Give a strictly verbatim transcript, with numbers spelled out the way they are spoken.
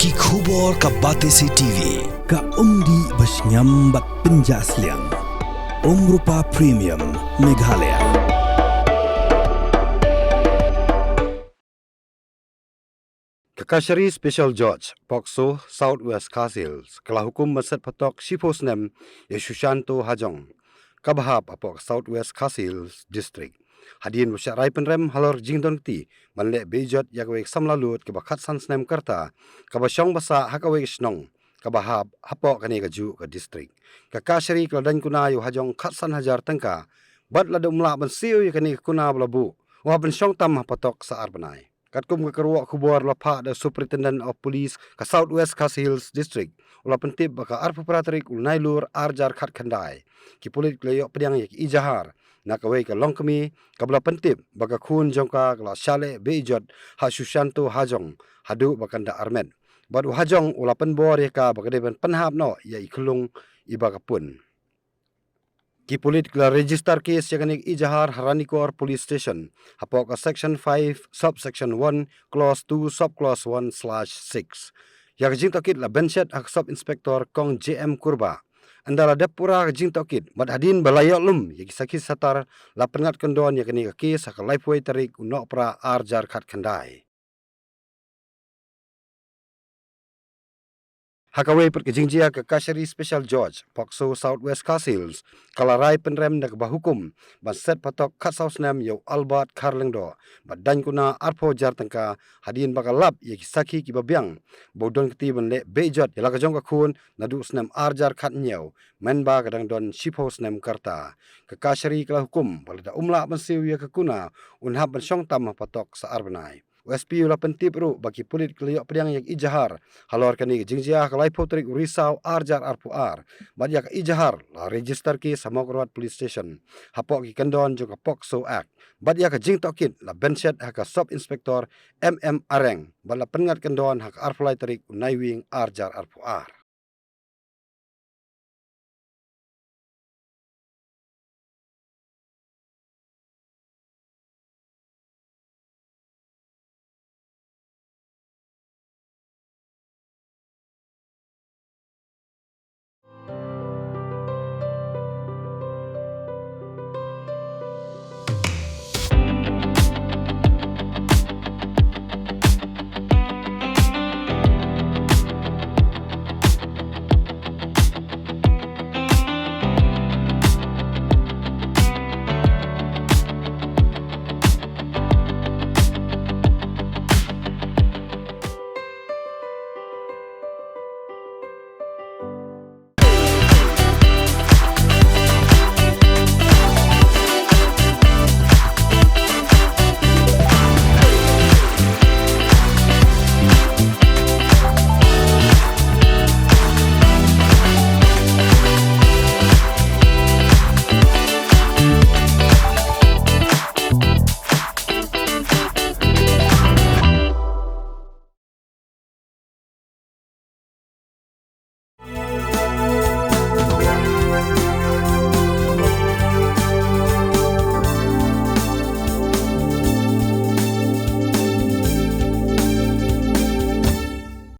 Ki khubor ka Batesi T V, ka umdih ba shngiam bad pynjah sliang. Umrupa Premium, Meghalaya. Ka Kashari Special Judge, POCSO, South West Khasi Hills, ka la hukum ban set patok shiphew snem ïa Sushanto Hajong, kaba hap hapoh ka South West Khasi Hills District, hadien ba shah rai pynrem halor jingdon kti ban leh beh jot ïa kawei ka samla lut kaba khatsan snem ka rta, kaba shong ba sah ha kawei ka shnong kaba hap hapoh kane kajuh ka district. Ka Kashari ka la daiñ kuna ïa u Hajong khatsan hajar tyngka, bad lada um lah ban siew ïa kane ka kuna ba la buh, u hap ban shong tam ha patok sa ar bnai. Katkum ka kyrwoh khubor la phah da u Superintendent of Police ka South West Khasi Hills District, u la pyntip ba ka arphew phra tarik u Nailur ar hajar khatkhyndai, ki pulit ki la ïoh pdiang ïa ka ejahar na kawei ka longkmie kaba la pyntip ba ka khun jong ka ka la shah leh beh jot ha Sushanto Hajong haduh ba kan da armet, bad u Hajong u la pynbor ïa ka ba ka dei ban pynhap noh ïa i khyllung iba ka pun. Ki pulit ki la register case ïa kane ka ejahar ha Ranikor Police Station hapoh ka Section five, Subsection one, Clause two, Subclause one slash six. Ïa ka jingtohkit la bynshet ha ka Sub Inspector Kong J M Kurbah. Ynda la dep pura ka jingtohkit bad hadien ba la ïoh lum ïa ki sakhi satar, la pynngat kyndon ïa kane ka case ha ka laiphew tarik u Nohprah ar hajar khatkhyndai. Ha kawei pat ka jingjia, ka Kashari Special Judge, POCSO, South West Khasi Hills, ka la rai pynrem da kaba hukum ban set patok khatsaw snem ïa u Albert Kharlyngdoh, ba daiñ kuna arphew hajar tyngka, hadien ba ka lap ïa ki sakhi kiba biang ba u don kti ban leh beh jot ïa la ka jong ka khun naduh snem ar hajar khathynñiew, mynba ka dang don shiphew snem ka rta. Ka Kashari ka la hukum ba lada um lah ban siew ïa ka kuna, un hap ban shong tam ha patok sa ar bnai. U S P u la pyntip ruh ba ki pulit ki la ïoh pdiang ïa ka ejahar halor kane ka jingjia ha ka laiphew tarik u Risaw ar hajar arphew ar, bad ïa ka ejahar la register case ha Mawkyrwat Police Station hapoh ki kyndon jong ka POCSO Act, bad ïa ka jingtohkit la bynshet ha ka Sub Inspector M M Areng, bad la pynngat kyndon ha ka arphew lai tarik u Naiwieng ar hajar arphew ar.